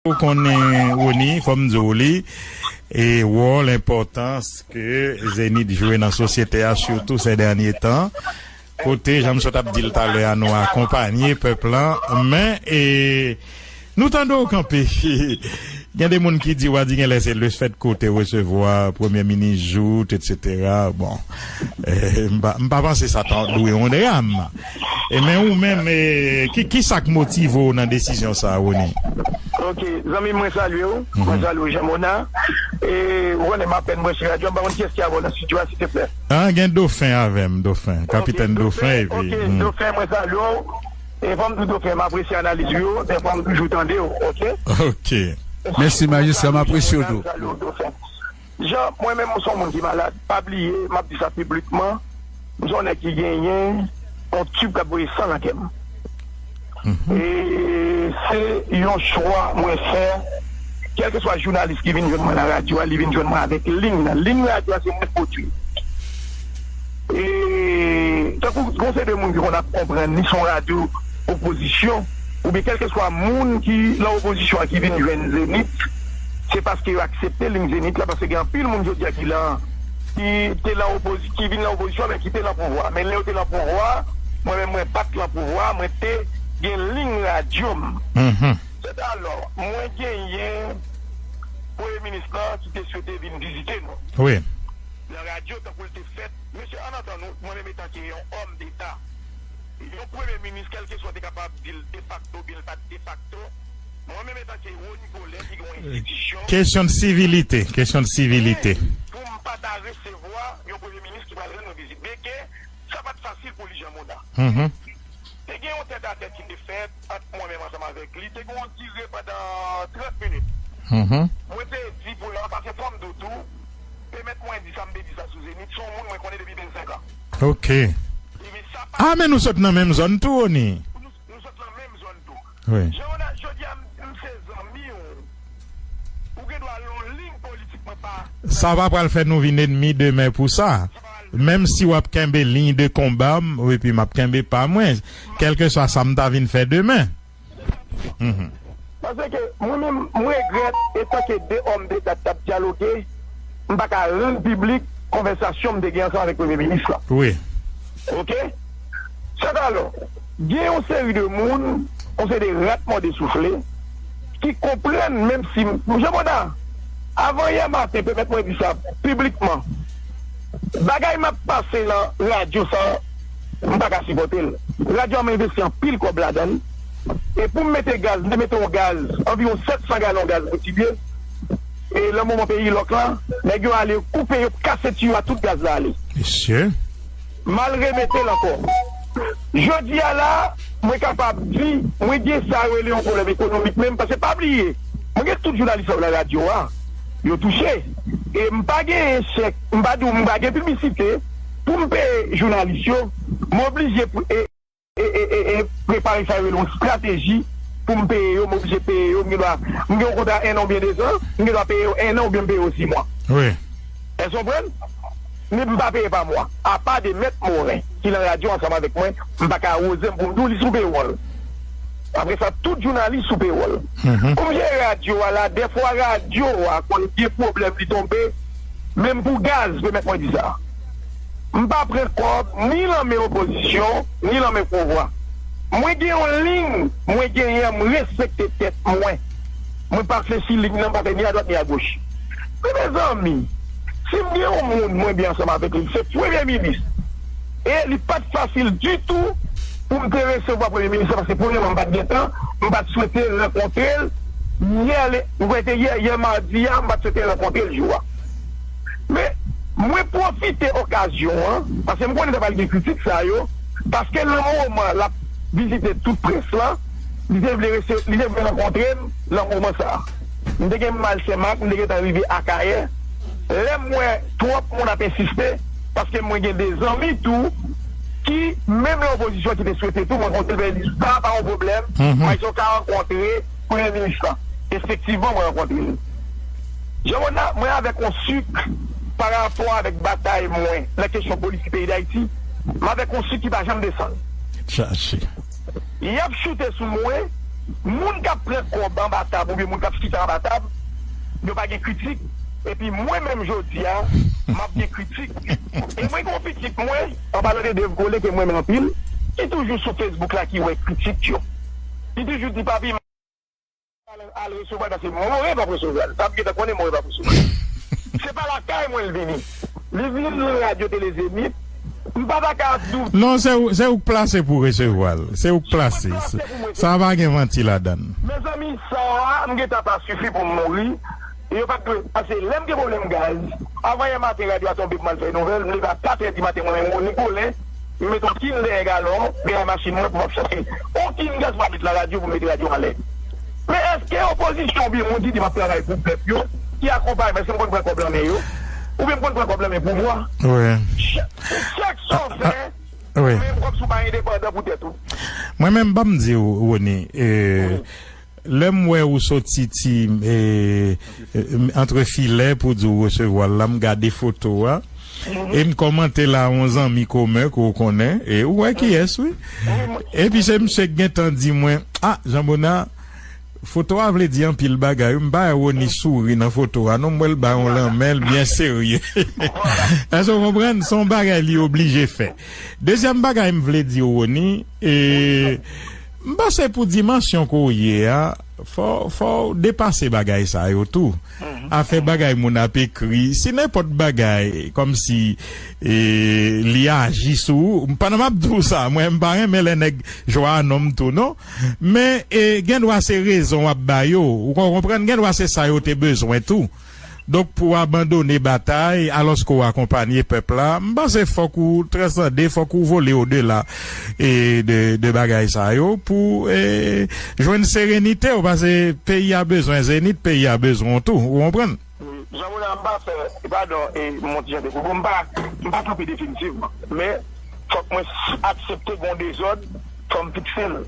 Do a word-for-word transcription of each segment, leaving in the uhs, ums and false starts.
Ou konnen, Rony, fò m di w li, e wòl, enpòtans ke Zenith jwe nan sosyete a, sitou sè dènye tan. Kote, jan m sot ap di l talè a, nou akonpanye pèp lan, men, e, nou tande w kanpe. Gen de moun ki di w a di gen lè se lefètke w te resevwa premye minis Jouthe, etsetera. Bon, e, m pa, m pa panse sa ta dwe yon dram. E men ou menm, e, ki, ki sa k motive w nan desizyon sa a, Rony? Ok, zanmi m, mwen salye w. Mwen salye w, Jean Mona. E, ou konnen m apèn branche radyo, m pa konn kiyès ki avè w nan estidyo a, silteplè. Ah, gen Dofen avè m, Dofen. Ok, Kapitèn Dofen, Dofen, epi, ok, hmm. Dofen, mwen salye w. E fò m di w, Dofen, m apresye analiz ou yo, men fò m toujou tande w, ok? Ok. Mèsi, majistra, m apresye w tou. Salye w, Dofen. Jan, mwen menm, m se yon moun ki malad. Pa bliye, m ap di sa piblikman, m se yon nèg ki genyen yon tib k ap voye san nan kè m. E se yon chwa mwen fè. Kèlkeswa jounalis ki vin jwenn mwen nan radyo a, li vin jwenn mwen avèk liy nan. Liy radyo a, se mwen k pwodui. E tankou gon seri de moun ki konn ap konprann li se yon radyo opozisyon, oubyen kèlkeswa moun ki nan opozisyon an ki vin jwenn Zenith, se paske yo aksepte liy Zenith la, paske gen anpil moun jodi a ki lan, ki te lan opozi-, ki vin nan opozisyon, men ki te lan pouvwa. Men lè yo te lan pouvwa, mwen menm mwen pa t lan pouvwa, mwen te gen liy radyo m. Sèt alò, mwen genyen premye minis lan ki te swete vin vizite nou. Wi. Nan radyo, tankou l te fèt, mesye, ann antann nou, mwen menm etanke yon òm deta, yon premye minis, kèlkeswa te kapab di l defakto oubyen l pa t defakto, mwen menm etanke Rony Colin ki gen yon enstitisyon. Kesyon de sivilite, kesyon de sivilite. Pou m pa ta resevwa yon premye minis ki pral rann mwen vizit. Byenke sa pa t fasil pou li, Jean Mona. Te gen yon tètatèt ki te fèt ant mwen menm ansanm avèk li. Te gen yon dire pandan trant minit. Mwen te di pou l, paske fò m di w tou, pèmèt mwen di sa, m te di sa sou Zenith, se yon moun mwen konnen depi vennsenk an. Ok. Epi sa pa... Ah, men nou sot nan menm zòn tou, Rony. Nou, nou sot nan menm zòn tou. Wi. Jean Ronald, jodi a, m, m se zanmi w. Ou gen dwa al yon liy politik mwen pa... Sa pa pral fè nou vin ènmi demen pou sa. Menm si w ap kenbe liy de konba m, epi m ap kenbe pa mwen, kèlkeswa sa m ta vin fè demen. Paske mwen menm, m regrèt, etanke de òm deta t ap dyaloge, m pa ka rann piblik konvèsasyon m te gen ansanm avèk premye minis lan. Wi. Ok? Sèt alò, gen yon seri de moun, yon seri de rat mòde soufle, ki konprann, menm si m, Jean Mona, avan yè maten, pèmèt mwen di sa piblikman, bagay m ap pase nan radyo sa, m pa ka sipòte l. Radyo a, m envesti anpil kòb ladan l. E pou m mete gaz, m te mete yon gaz, anviwon sèt san galon gaz pou ti byen. E nan moman peyi lòk la, nèg yo ale koupe, yo kase tiyo a, tout gaz la ale. Mesye. M al remete l ankò. Jodi a la, mwen kapab di, mwen gen sa yo rele yon pwoblèm ekonomik menm, paske pa bliye, mwen gen tout jounalis sa yo nan radyo a, yo touche. E m pa genyen chèk, m pa di w, m pa gen piblisite pou m peye jounalis yo, m oblije pou, e, e, e, e, e prepare sa yo rele yon estrateji pou m peye yo, m oblije peye yo, m gen dwa, m gen yon kontra en an oubyen de zan, m gen dwa peye yo en an oubyen m peye yo sis mwa. Wi. Èske w konprann? Men m pa peye pa mwa. Apa de Mèt Moren, ki nan radyo ansanm avèk mwen, m pa ka woze m pou m di w li sou pewòl. Apre sa, tout jounalis sou pewòl. Pou m jere radyo a la, dèfwa radyo a konn gen pwoblèm, li tonbe, menm pou gaz, pèmèt mwen di sa. M pa pran kòb ni nan men opozisyon, ni nan men pouvwa. Mwen gen yon liy mwen genyen, m respekte tèt mwen. Mwen pa flechi liy nan, m pa fè ni adwat ni agoch. Men mezanmi, si m gen yon moun mwen byen ansanm avèk li, se premye minis. E li pa t fasil ditou pou m te resevwa premye minis la, paske premyèman, m pa t gen tan, m pa t swete rankontre l. Yè, le, m kwè se te yè, yè madi a, m pa t swete rankontre l jou a. Men, mwen pwofite okazyon an, paske m konnen ta pral gen kritik sa yo, paske nan moman l ap vizite tout près la, li te vle rese-, li te vle rankontre m nan moman sa a. M te gen mal Senmak, m te gentan rive Akayè. Lè m wè twòp moun ap ensiste, paske mwen gen de zanmi tou ki, menm nan opozisyon, ki te swete tou m rankontre l, men li di, "Sa pa yon pwoblèm, Mayson ka rankontre premye minis lan." Efektivman, mwen rankontre l. Jean Mona, mwen avèk yon sik pa rapò avèk batay mwen nan kesyon politik peyi Dayiti, m avèk yon sik ki pa janm desann. Chache. Y ap choute sou mwen, Moun k ap pran kòb anba tab oubyen moun k ap chita anba tab, yo pa gen kritik. Epi mwen menm jodi a, m ap gen kritik. E mwen gen yon pitit mwen, an palan de Dave Collet ke m renmen anpil, ki toujou sou Facebook la ki wè kritik yo. Li toujou di, "Papi, m al, al resevwa l paske Moren p ap resevwa l." Sa m gentan konnen Moren p ap resevwa l. Se pa lakay mwen l vini. Li vin nan radyo tele Zenith. M pa ta ka ap di w. Non, se ou, se ou k plase pou resevwa l. Se ou k plase. Mwen plase pou mwen. Sa pa gen manti ladan l. Mezanmi, sa a, m gentan pa sifi pou m mouri. E yo pa t dwe. Paske lè m gen pwoblèm gaz, avan yè maten radyo a tonbe pou m al fè nouvèl, m leve a kat è di maten, mwen menm, Rony Colin, m met yon tin dèyè galon, dèyè machin mwen pou m ap chache yon tin gaz pou m ap met nan radyo, pou m mete radyo anlè. Men èske opozisyon oubyen moun ki di m ap travay pou pèp yo, ki akonpaye m, èske m konn pran kòb nan men yo? Oubyen m konn pran kòb nan men pouvwa? Wi. Chak, chak sa w fè, wi, menm kòb si w pa endepandan pou tèt ou. Mwen menm, ban m di w, Rony, e, lè m wè ou soti ti, e, e, antre filè pou di w resevwa l la, m gade foto a, e m kòmante la yon zanmi komen ke w konnen, e ou wè kiyès, wi. Epi se misye k gentan di mwen, "A, Jean Bonnat, foto a vle di anpil bagay, wi." M pa wè Rony souri nan foto a, non, m wè l ba yon lanmen, l byen serye. Èske w konprann? Se yon bagay li oblije fè. Dezyèm bagay m vle di w, Rony, e, m panse pou dimansyon ke w ye a, fò, fò w depase bagay sa yo tou. Afè bagay moun ap ekri, si nenpòt bagay, kòmsi, e, li aji sou ou, pandan m ap di w sa, mwen, m pa renmen lè nèg jwa a non m tou, non. Men, e, gen dwa se rezon w ap ba yo, ou konprann, gen dwa se sa yo te bezwen tou. Donk, pou w abandone batay, alòske w akonpanye pèp la, m panse fòk ou transande, fòk ou vole odela, e, de, de bagay sa yo, pou, e, jwenn serenite w, paske peyi a bezwen Zenith, peyi a bezwen w tou, ou konprann? Wi, Jean Bonnat, m pa fè, padon, e, m yon ti jan de koupe w, m pa, m pa kanpe definitivman, men fòk mwen s-, aksepte gen yon dezòd, fò m fikse l.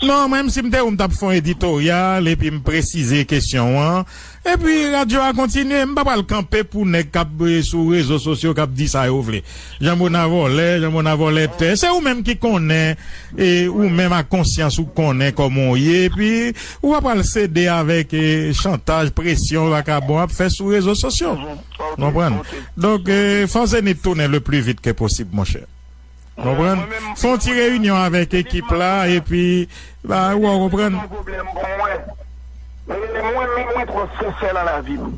Non, mwen menm si m te ou, m t ap fè yon editoryal, epi m presize kesyon an, epi radyo a kontinye, m pa pral kanpe pou nèg k ap, e, sou rezo sosyo k ap di sa yo vle. Jean Bonnat vòlè, Jean Bonnat vòlè tè. Se ou menm ki konnen, e ou menm ak konsyans ou konnen kòman w ye, epi ou pa pral sede avèk, e, chantaj, presyon, vakabon ap fè sou rezo sosyo. Konprann? Donk, e, fò Zenith tounen le plus vite que possible, monchè. Konprann? Fè yon ti reyinyon avèk ekip la, epi, ba, ou konprann? Yon pwoblèm pou mwen. E mwen menm, mwen twò sensè nan lavi m.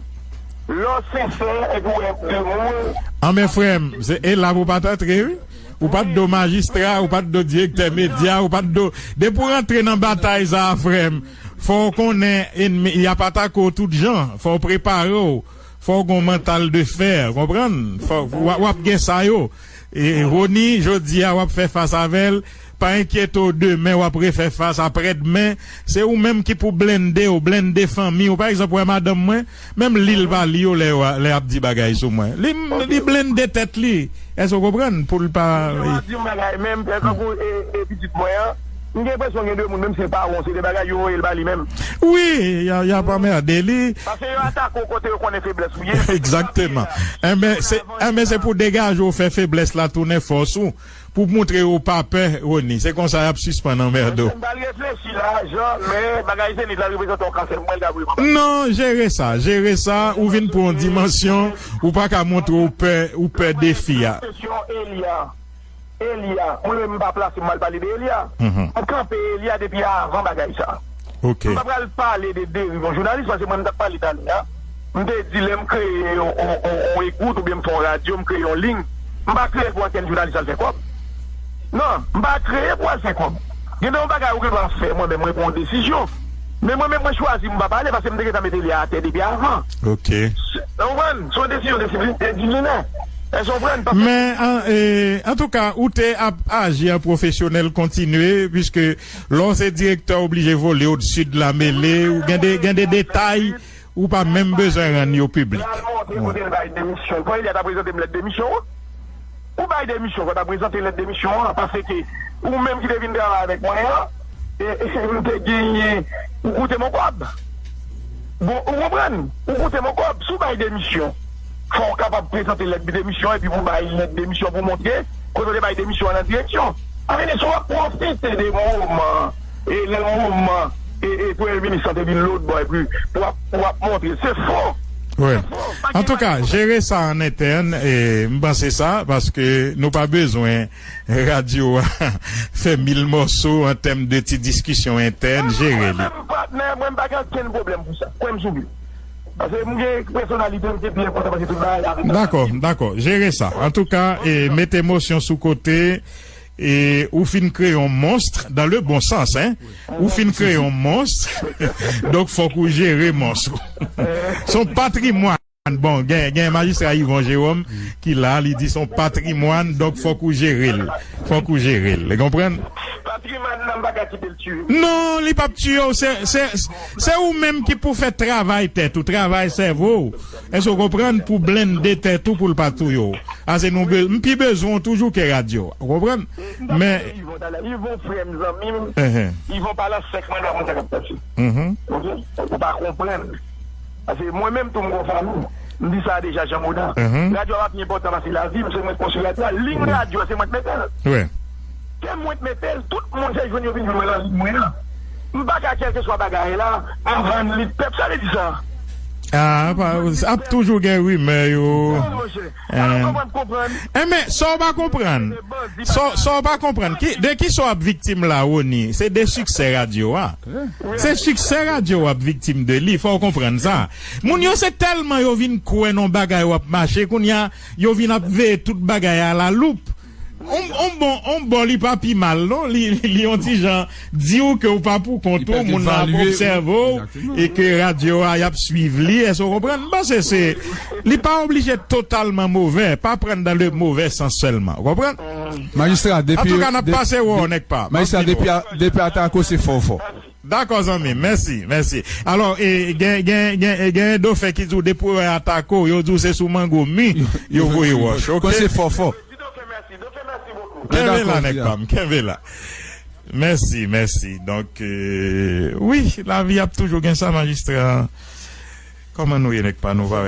Lè w sensè, epi w wè de moun. Anben, frè m, se, e la pou w pa t antre, wi. Ou pa t do majistra, ou pa t do direktè medya, ou pa t do. Depi w rantre nan batay sa a, frè m, fò w konnen ènmi, y ap atake w tout jan. Fò w prepare w. Fò w gen yon mantal de fè, konprann? Fò, w, w ap gen sa yo. E Rony, jodi a, w ap fè fas avè l. Pa enkyete w, demen w ap refè fas, aprèdmen, se ou menm ki pou blende w, blende fanmi w. Pa egzanp, ou wè madanm mwen, menm li l pa li yo lè, lè y ap di bagay sou mwen. Li, li blende tèt li. Èske w konprann? Pou l pa. Yo ap di m bagay, menm, tankou, e, e pitit mwen an, m gen enpresyon gen de moun, menm si l pa won, se de bagay yo voye l ba li menm. Wi, y a, y ap anmède li. Paske yo atake w kote yo konnen feblès ou ye. Egzakteman. Enben, se, enben, se pou degaje w fè feblès la tounen fòs ou, pou montre yo w pa pè, Rony. Se konsa y ap sispann anmède w. M pral reflechi la, Jean, men bagay Zenith la reprezante yon kansè pou mwen, l ka voye m anba. Non, jere sa, jere sa, ou vin pran yon dimansyon, ou pa ka montre w pè, ou pè defi a. Kesyon Elia. Elia, mwen menm m pa plase m al pale de Elia. M kanpe Elia depi avan bagay sa. M pa pral pale de deriv yon jounalis, paske mwen m t ap pale talè a. M te di lè m kreye yon, yon, yon, yon ekout oubyen m fè yon radyo, m kreye yon liy. M pa kreye l pou ankenn jounalis al fè kòb. Non, m pa kreye pou al fè kòb. Gen de yon bagay ou gen dwa fè, mwen menm mwen pran yon desizyon. Men mwen menm mwen chwazi m pa pale paske m te gentan met Elia atè depi avan. Ok. Ou konprann? Se yon desizyon de disiplinè. Èske w konprann? Men, an, e, antouka, ou te ap aji an pwofesyonèl kontinye, piske lè w se direktè, w oblije vole odsi de lamele, ou gen de, gen de detay, ou pa menm bezwen rann yo piblik. L al montre kote l bay demisyon. Fò Elia ta prezante m lèt demisyon an. Ou bay demisyon, fò ta prezante lèt demisyon an, paske ou menm ki te vin travay avèk mwen an, e, e, m te genyen, ou koute m yon kòb. Bon, ou konprann? Ou koute m yon kòb. Si w bay demisyon, fò w kapab prezante lèt demisyon epi pou w bay lèt demisyon pou w montre kote w te bay demisyon an nan direksyon. Sa vle di, si w ap pwofite de moman, e lè moman, e, e premye minis lan te vin lòt bò, epi pou ap, pou ap montre. Se fo! Wi. Antouka, jere sa an entèn, e m panse sa, paske nou pa bezwen radyo a fè mil mòso an tèm de ti diskisyon entèn, jere li. Mwen menm, patnè, mwen m pa gen okenn pwoblèm pou sa. Kwè m sou Bib. Paske m gen pèsonalite m ki pi enpòtan pase tout bagay avèk sa. Dakò, dakò. Jere sa. Antouka, e, met emosyon sou kote. E ou fin kreye yon monstre dans le bon sens, hein. Ou fin kreye yon monstre, donk fòk ou jere monstre. Se yon patrimwàn. Bon, gen, gen majistra Yvon Jérôme ki la, li di se yon patrimwàn, donk fòk ou jere l. Fòk ou jere l. Ou konprann? Patrimwàn nan, m pa ka kite l tiye m. Non, li p ap tiye w. Se, se, se ou menm ki pou fè travay tèt ou, travay sèvo w. Èske w konprann? Pou blende tèt ou pou l pa touye w. Ase nou be-, m pi bezwen w toujou ke radyo. Ou konprann? Men Yvon talè, Yvon frè m, zanmi m. Yvon pa lan sèk mwen, nan konn sa k ap pase. Oke? Ou pa konprann. Paske mwen menm tou m gon fanmi. M di sa deja, Jan Moda. Radyo a pa pi enpòtan pase lavi m, se mwen k konstwi radyo a. Liy radyo a, se mwen k mete l. Wi. Se mwen k mete l, tout moun se jwenn yo vin jwenn mwen nan liy mwen an. M pa ka kèlkeswa bagay la, m vann li pèp, sa vle di sa. Ah, pa, ap toujou gen rimè yo. Non, monchè. Alò, kòman m konprann? Enben, sa w pa konprann? Sa, sa w pa konprann? Ki, de ki sa w ap viktim la, Rony? Se de siksè radyo a. Se siksè radyo w ap viktim de li, fò w konprann sa. Moun yo se tèlman yo vin kwè nan bagay w ap mache, kounye a, yo vin ap veye tout bagay a la loup. On, on bon, on bò li pa pi mal, non? Li, li, li yon ti jan di w ke w pa pou kont ou, moun nan ap obsève w, e ke radyo a, y ap swiv li, èske w konprann? M panse se, li pa oblije totalman movè, pa pran dan le movè sans sèlman, ou konprann? Majistra, depi, antouka, n ap pase wè w, nèg pa. Majistra, depi, depi Atako, se fò, fò. Dakò, zanmi m. Mèsi, mèsi. Alò, e, gen, gen, gen, gen Dofen ki di w depi w wè Atako, yo di w se sou mango mi yo voye wòch, oke? Kòm se fò, fò. Kenbe la, nèg pa m, kenbe la. Mèsi, mèsi. Donk, euh, wi, lavi ap toujou gen sa, majistra. Kòman nou ye, nèg pa nou?